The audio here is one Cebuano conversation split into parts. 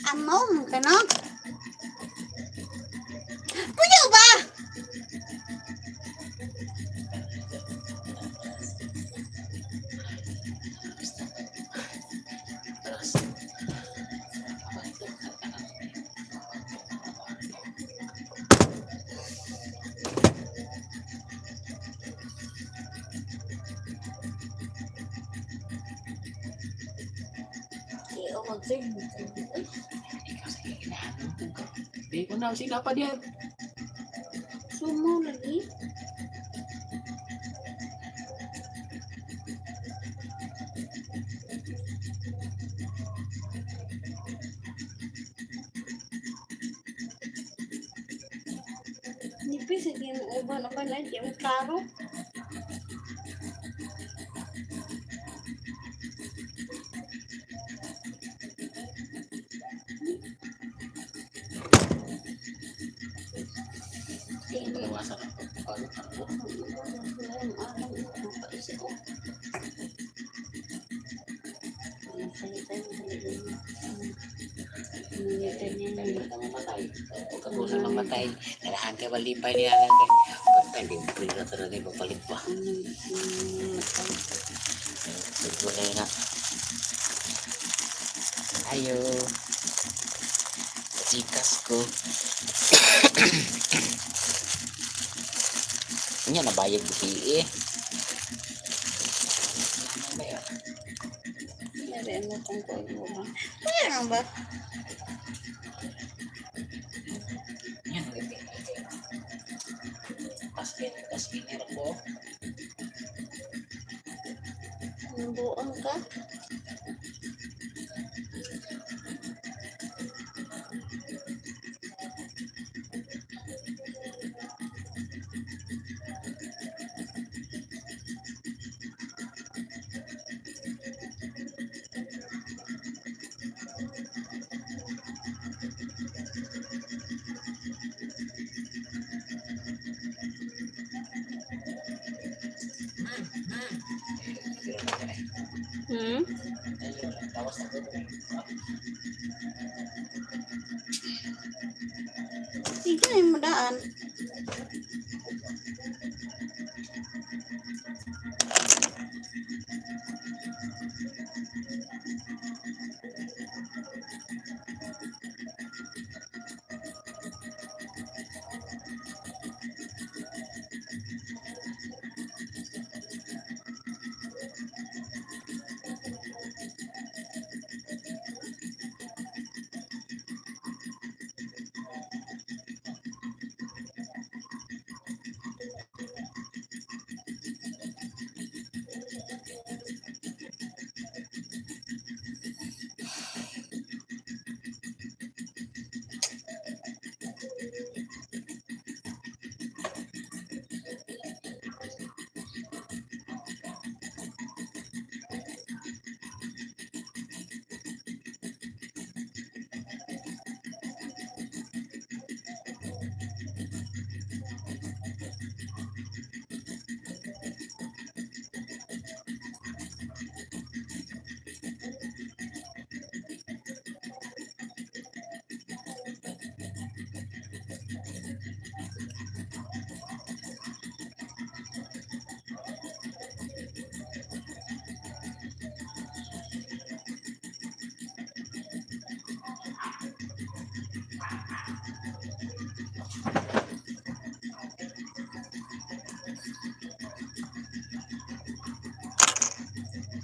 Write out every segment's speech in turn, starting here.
Amaw man ka no? Puyo ba? Di ako sir. Ikaw sa ginahanong ko. Di ko na sila pa diyan. Sumo lagi. Nipis sa uban-uban na di mo klaro. Pagawasan ako. Ano? Ano? Dali ka mamatay. Huwag ka gusto mamatay. Kailangan ka malipay niya lang kay. Pagka libre na talaga yung papalit pa. Libre na yun na. Ayo. Gcash ko. Nya nabayad buti eh. Ano ba? Yan, Taskin, taskin ko. Nabuang ka? Hmm? Ayun, tawas na ko. Sige na yung madaan.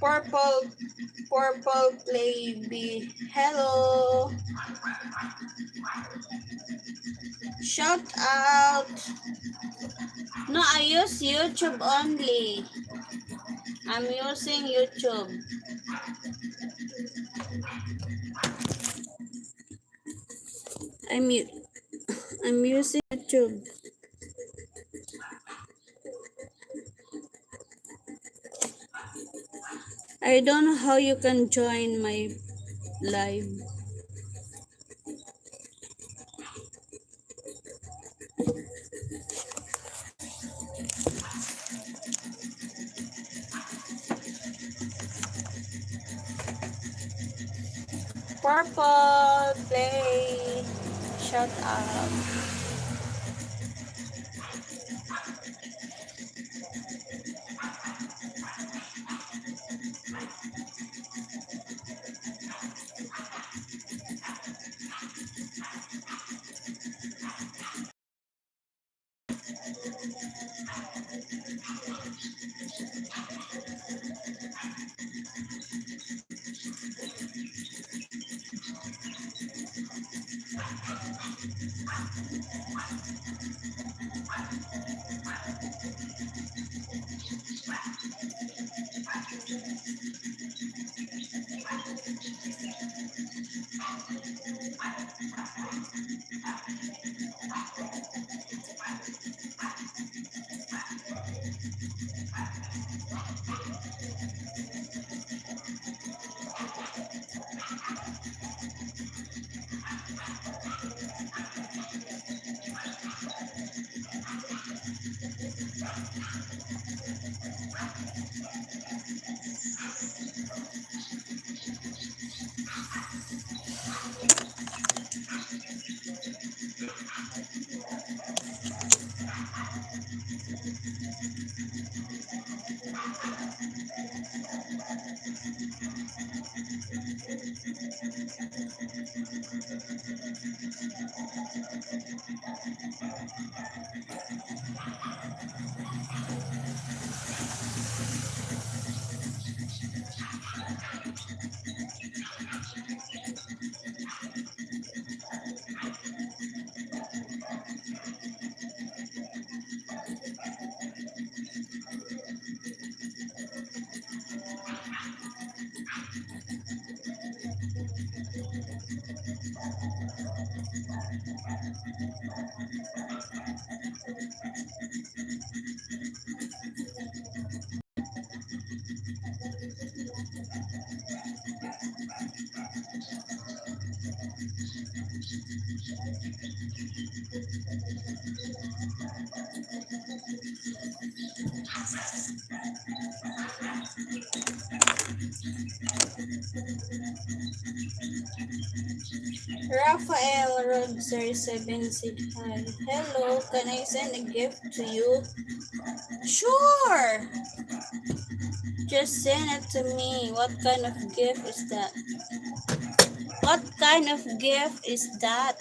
Purple, Purple Play B. Hello. Shout out. No, I use YouTube only. I'm using YouTube. I'm using YouTube. I don't know how you can join my live. Purple Play. Shout out. Rafael Rodzer 7 said hi. Hello, can I send a gift to you? Sure. Just send it to me. What kind of gift is that? What kind of gift is that?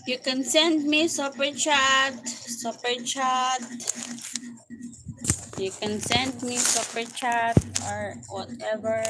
You can send me super chat, super chat. You can send me super chat or whatever.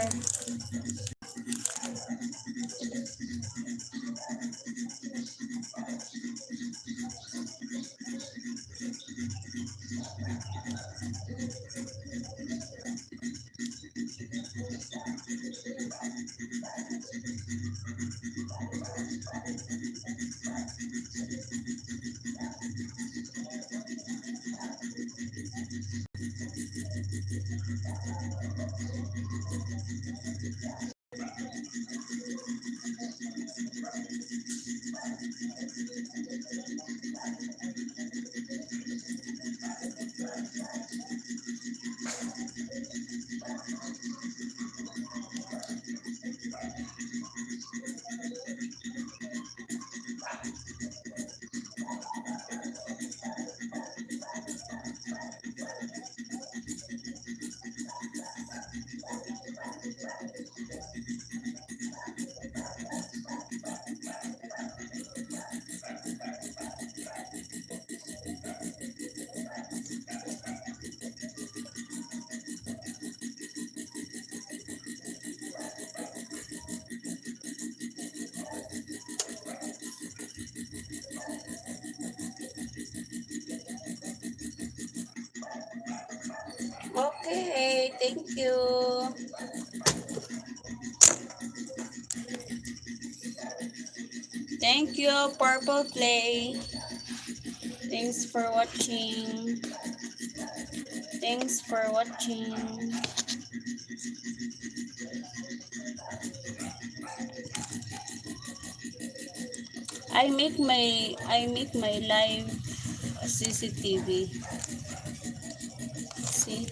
Okay, thank you. Thank you, Purple Play. Thanks for watching. Thanks for watching. I make my live CCTV. See?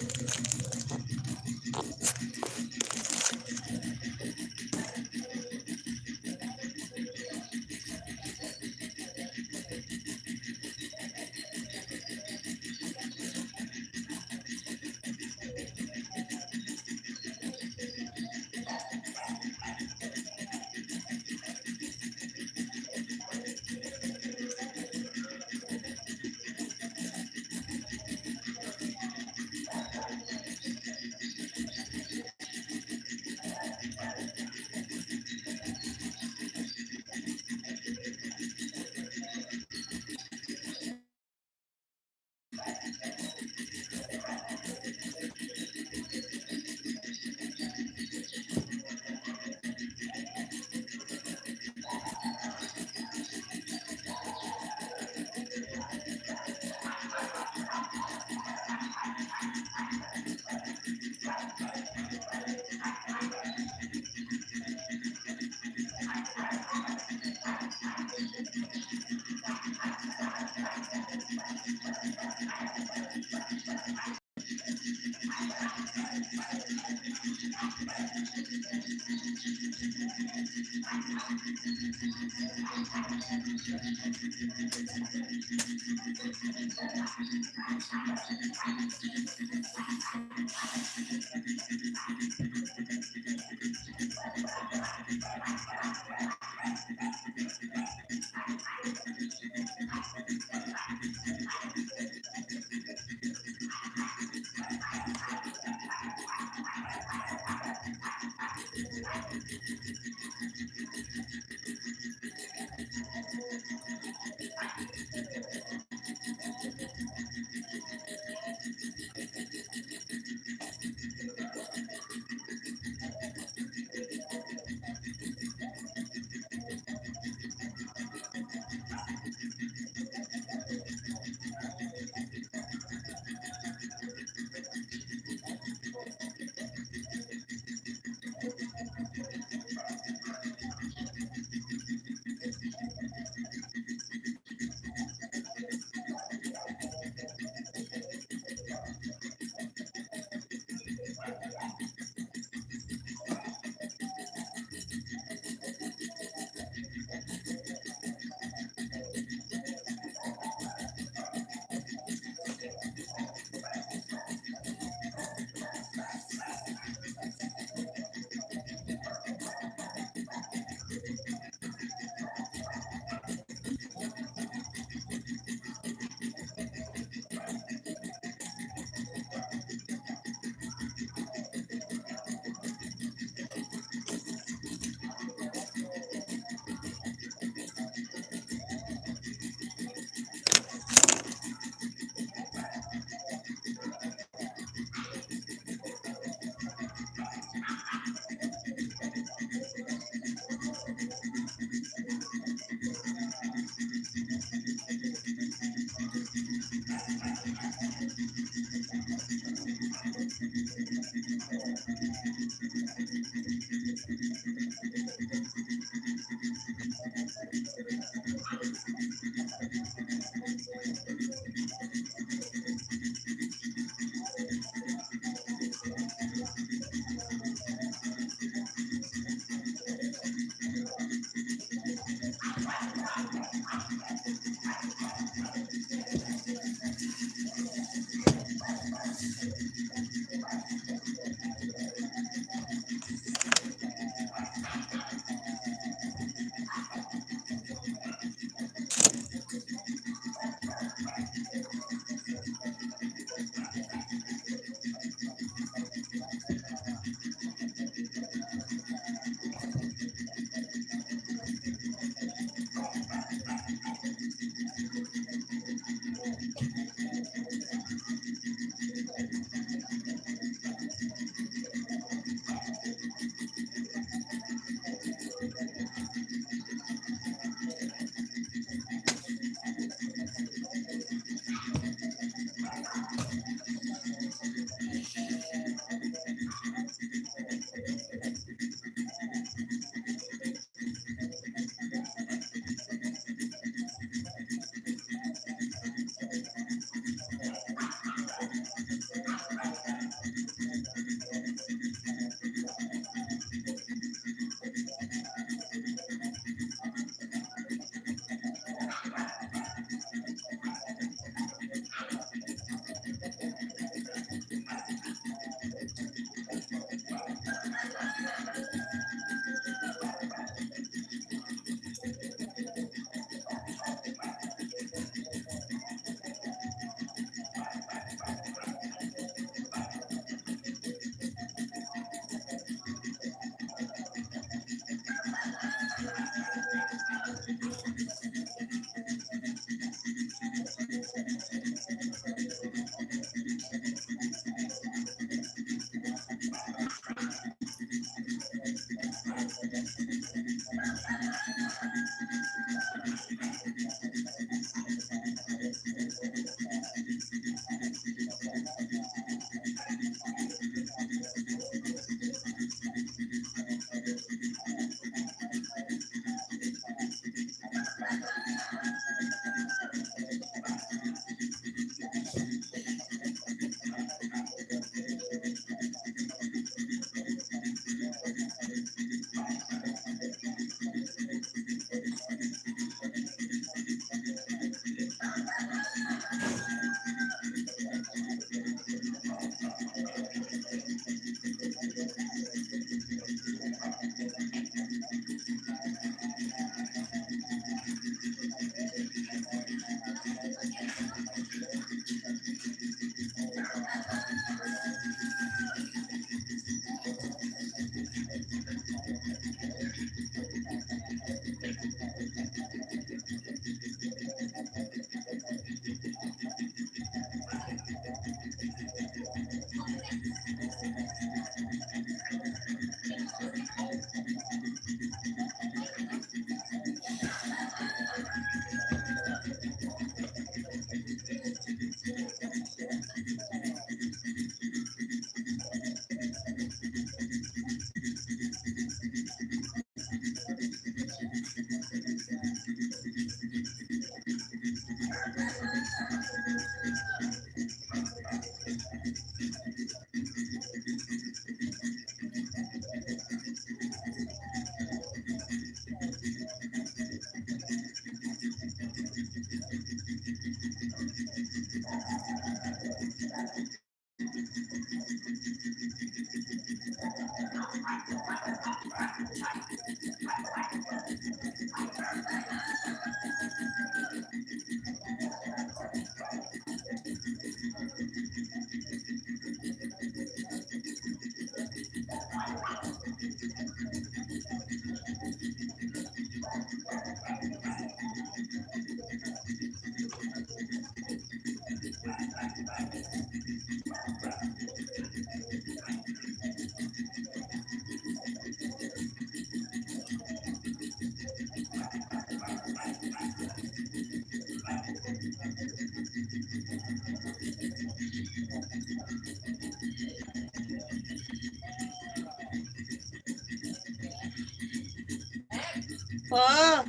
Oh.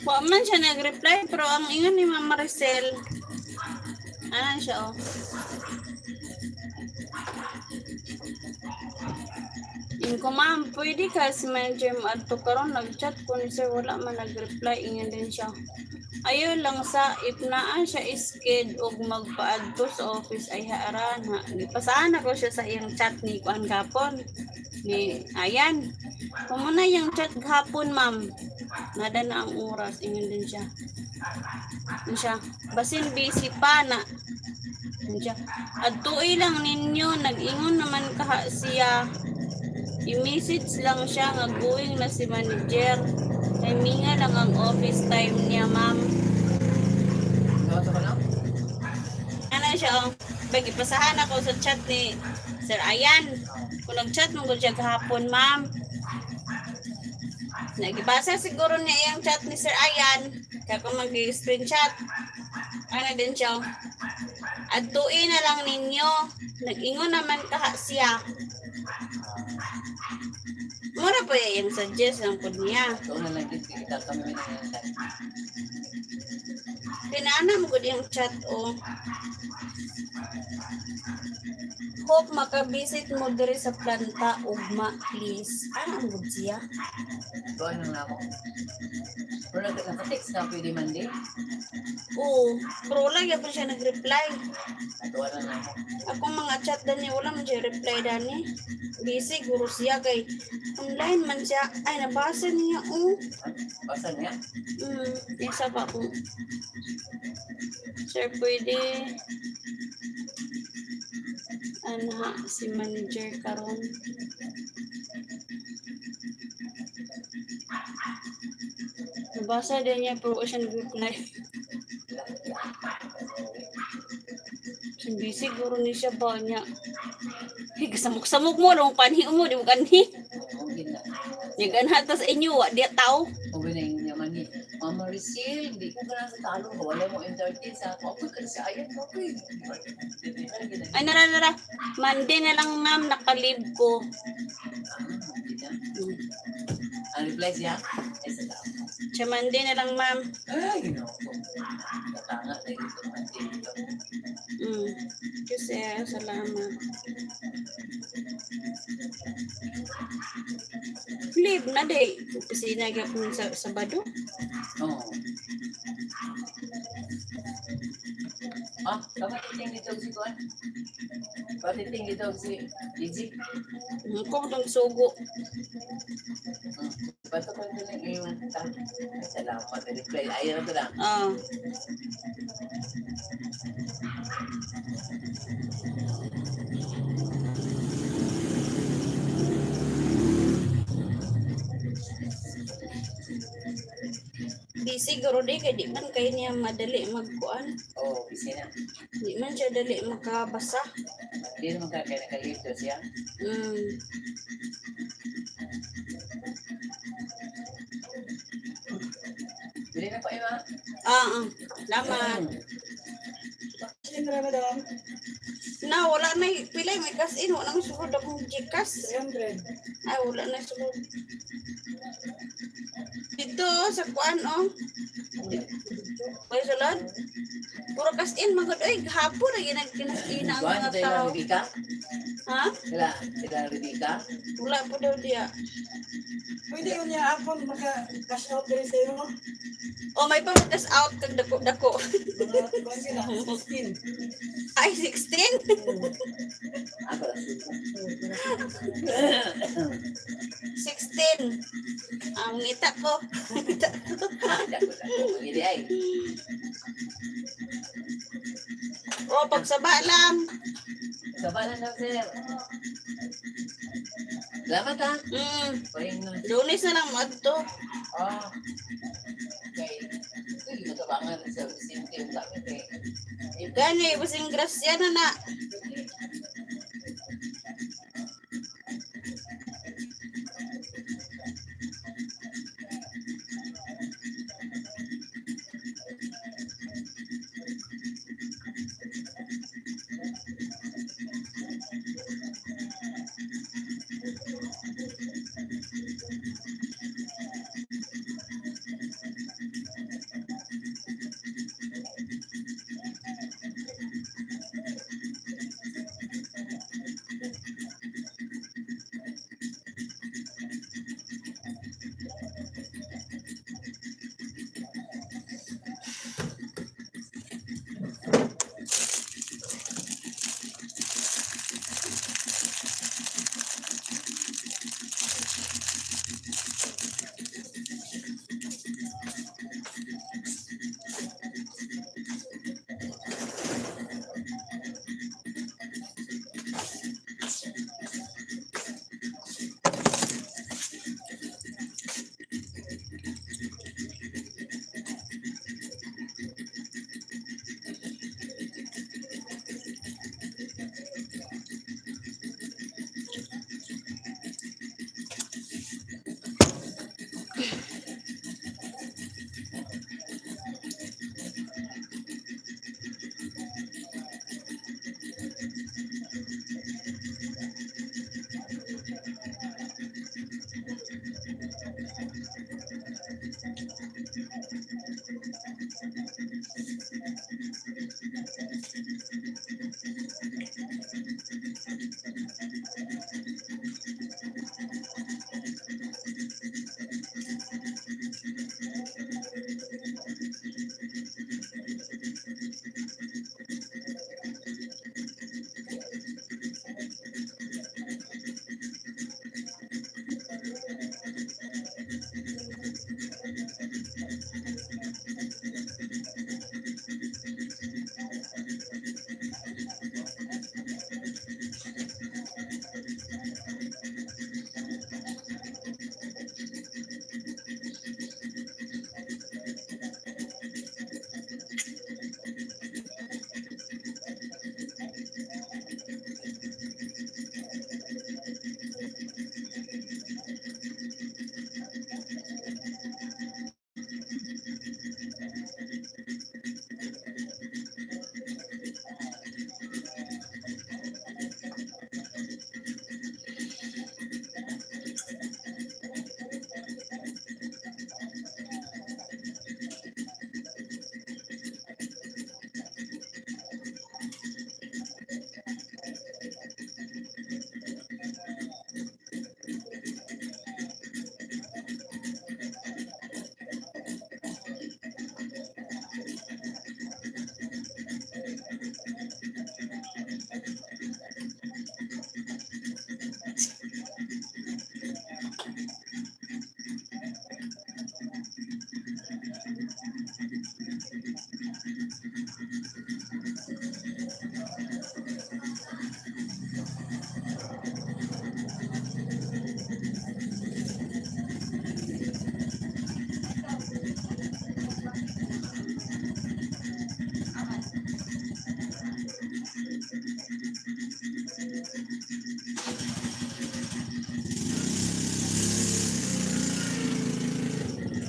Wa man siya nag-reply pero ang ingon ni Ma'am Maricel, ano siya, oh. Ingon ko, "Ma'am, pwede ka si manager mo adto karon, nag-chat ko ni sir, wala man nag-reply." Ingon din siya. Ayo lang sa if naa siya isked og magpaadto sa office ay haaran ha. Gipasaan ako siya sa iyang chat ni kuan gapon. Ni ayan. Kumuna yung chat gahapon, ma'am. Nada na ang oras, ingon din siya. Ingon siya, basin busy pa na. Ingon siya, adtuoy lang ninyo, nag-ingon naman kaha siya. I-message lang siya nga going na si manager. Kay minga lang ang office time niya, ma'am. Gawa ka lang? Ano siya, oh. Bagi pasahan ako sa chat ni Sir Ayan. Kung nag-chat mo siya kahapon, ma'am. Nagibasa siguro niya iyang chat ni Sir Ayan. Kaya kung mag-screenshot, ano din siya, oh. Adtuin na lang ninyo. Nag-ingon naman kaha siya. Mura pa yung suggest lang po niya. Ito na lang din. Kita kami may nangyayari. Pinaana mo gud yung chat, oh. Hope makabisit mo diri sa planta ugma, please. Ano ang gud siya? Gawa nang ako. Pero naka-text na pwede man din. Oo, pero wala gyud pa siya nag-reply. Gawa na lang ako. Akong mga chat dani wala man siya reply dani. Busy guro siya kay online man siya. Ay, nabasa niya, oh. Basta niya. Isa pa ko. Sir, pwede anha si manager karon. Nabasa din niya pero wala siya nag-reply. Busy guro ni siya ba niya. Hey, kasamok-samok mo, nung panhi mo, di mo kanhi. Oo, gina. Niya ta sa inyo, wa di tao. Huwag na yung yaman ni Mama Rizal, hindi ko gana sa talo. Wala mo entertain sa ako. Ako ka sa ayan. Okay. Ay, nara, nara. Monday na lang, ma'am, nakalib ko. Ang reply siya, ay sa tao. Siya, Monday na lang, ma'am. Ay, ginoo ko. Katanga na ito. Dito. Kasi, salamat. Leave na, day. Kasi nagyapon sa Sabado. Oo. Ah, kapatiting dito si Kuan. Patiting dito si Gigi. Kung itong sugo. Bato ko din ang iyong salamat. Reply. Ayaw na lang. Ah. Busy guro di kay di man kay niya madali magkuan. Oo, busy na. Di man siya dali makabasa. Hindi naman kaya nakalito siya. Bili na pa, Ima. Ah, ah. Salamat. Siyempre, madam. Na wala na pila may cash in, wala may sugod akong GCash. 300. Ay, wala na sugod. Dito oh, sa kuan oh. May sulod. Puro kas-in magod oy, hapon lagi nagkinas-ina ang Kuan mga sa ila tao. Rebecca? Ha? Sila sila Rebecca? Wala po daw diya. Pwede yun niya hapon maka-cash out diri sa iyo. O may pa cash out kag dako-dako. Mga kuan sila, 16. Ay, 16? Ako lang suko. 16. Ang ngita ko. Ngita ko. Ah, dako dako. Hindi ay. O, pagsaba lang. Saba na daw, sir. Salamat ha. Pahingon. Lunes na lang madto. Ah. Okay. Uy, matabangan sa Vicente yung gamit eh. Gani, basing grasya na na.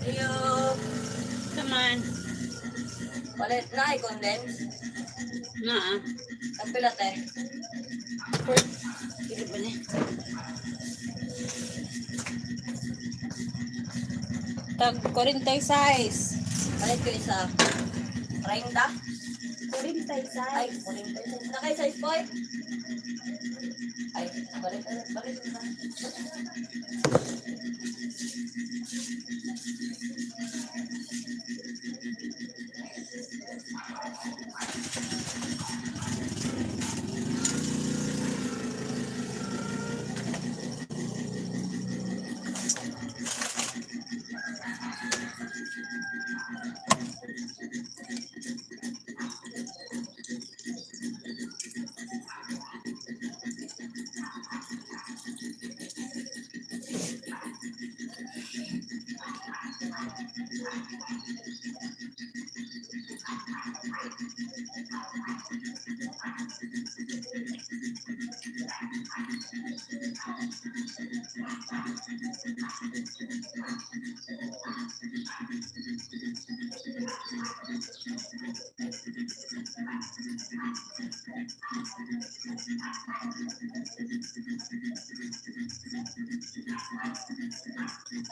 Ayo, Come on. palit na ay condense. Na ah. Kapila te. Pili ba niya? Tag 46. Palit ko isa. 30? 46. Ay, 46. Na kay size boy? Ay, balik, balik, balik.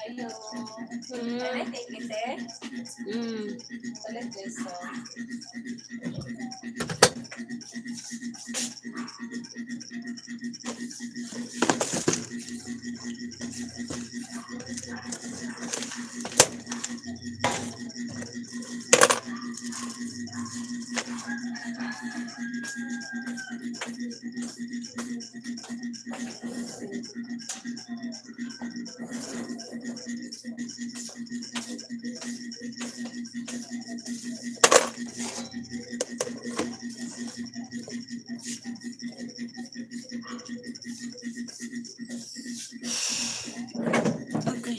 Ayo. Palit, take it eh. Palit, guys. So. Okay.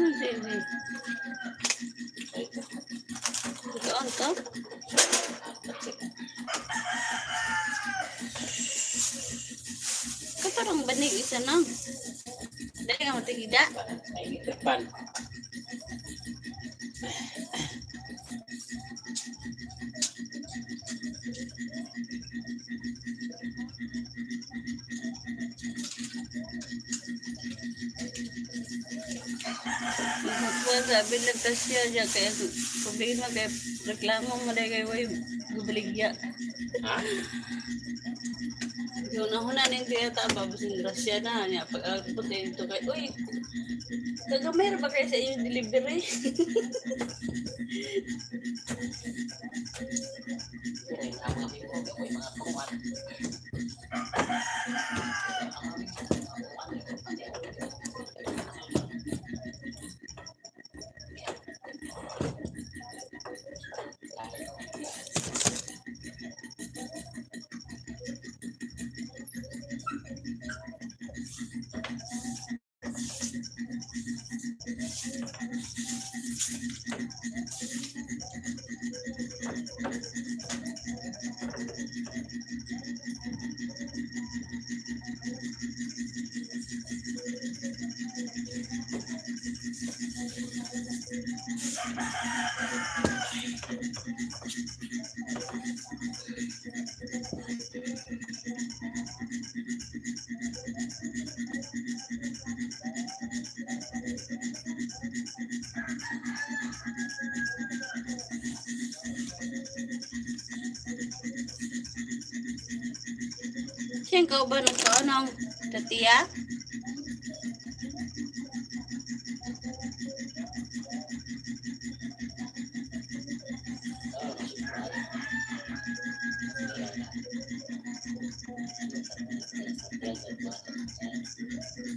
Sige. Ay, ito. Ikaon ka? That's it. Katarong banig isa na. Dali ka matigida. Ay, ito pan. Magkuha sabi nagtasya siya kaya sabihin mo kay reklamo mo dahil kay way gubaligya. Ha? Yung nahuna ning kaya ta ba basin grasya na niya pag abot eh, ito kay uy, kagamay ra ba kayo sa inyong delivery? Pero yung amo kami mo, ako yung mga kuwan. Siyang kauban ng kaanong tatiya?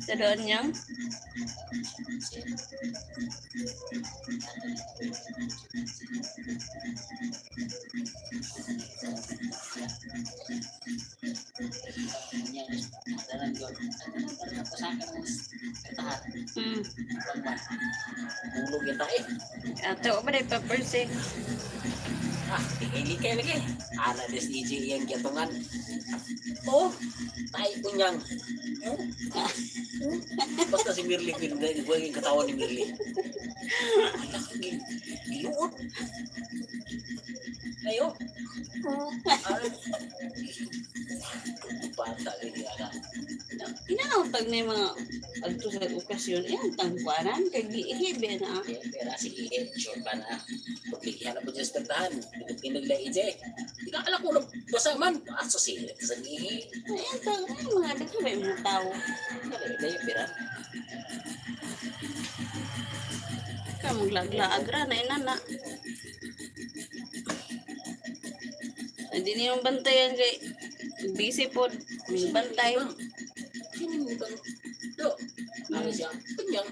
Sa doon niyang? Hulog yan tayo. Ato ba dahil paperse? Ah, tingili kayo lagi. Ana des DJ yang gitungan. Oh, tayo kunyang. Basta si Mirli, ginagawa yung katawan ni Mirli. Anak, giluot. Ayo. Ano? Bata lagi ana. Inautag na yung mga adto sa okasyon, iyang tangkuanan, kay giihibe na. Pero sige, sure ba na? Pagligihan na po dyan sa pertahan. Tinog-tinog lang ije. Di ka alam kung basa man. Aso sila sa gihi. Ayan, tang, ay, mga dito ba yung mga tao? Nalagay yung pera. Ka maglaglaag ra na inana. Hindi niyo bantayan kay busy pod, may bantay. Sino mo bang? Do. Ano siya? Kanyang.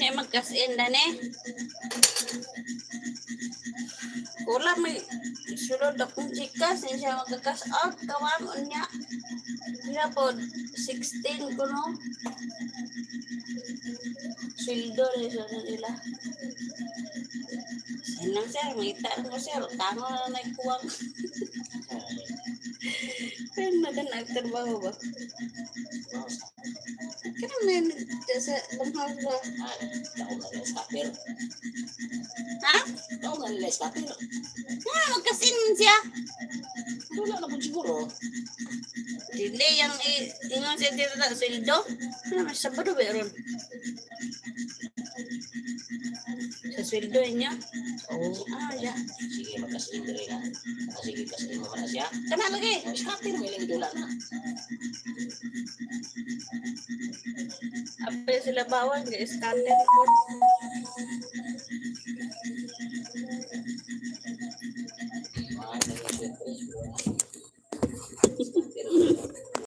Kaya magkasin na ni. Wala may sulod akong chikas, hindi siya magkakas out. Kawam unya. Sila po, 16 ko no. Sweldo ni sa nila. Senang sir, mangita ko sir. Tango na nagkuwang. Pero nadan nagtrabaho ba? Kaya na sa banghaw ba? Ah, ako na lang sa paper. nila scatter. Nga, magkasin siya. Wala na po siguro. Dili, yung ingon siya dito sa sweldo. Ano man, Sabado ba ron? Sa sweldo niya. Oo. Ah, ya. Sige, magkasin diri ka. Ah, sige, kasin mo man na siya. Kana lagi. Oh, scatter mo ilang dula na. Apil sila bawang, di scatter po.